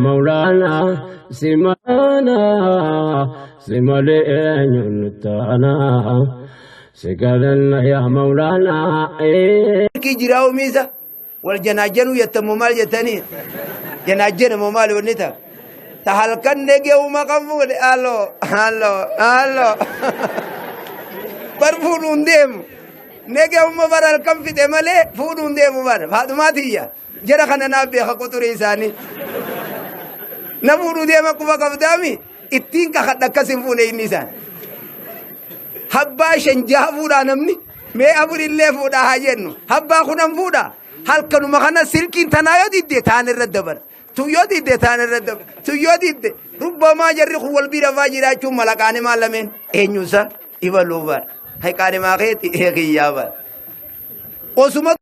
Mawlaana simaana si malee eenyuun nutti aana si galanna yaa Mawlaana. Ki jiraa umiisa wal janaajjanuu jettan moo maal jettanii? Janaajjana moo maal wanni ta'a? Ta halkan negeuma kan fuudhe aloo aloo aloo bar fuudhuun deemu negeuma bar halkan fixe malee fuudhuun deemu bar faadhumaa tiyya jara kana naaf beeka quxurii isaanii na fuudhuu deema quba qabdaami ittiin kakadha akkas hin fuune inni isaan habbaa shan jaha fuudhaa namni mee afur illee fuudhaa haa jennu habbaa kunan fuudhaa halkanuma kana silkiin tanaa yoo didde taan irra dabarsa Tun yoo didde taan irra dabre. Tun yoo didde rubbamaa jarri kun wal bira faa jiraachuun mala qaanimaa lameen eenyuusa ibaluu bara. Hay qaanimaa keeti ee kiyyaa bara. Osuma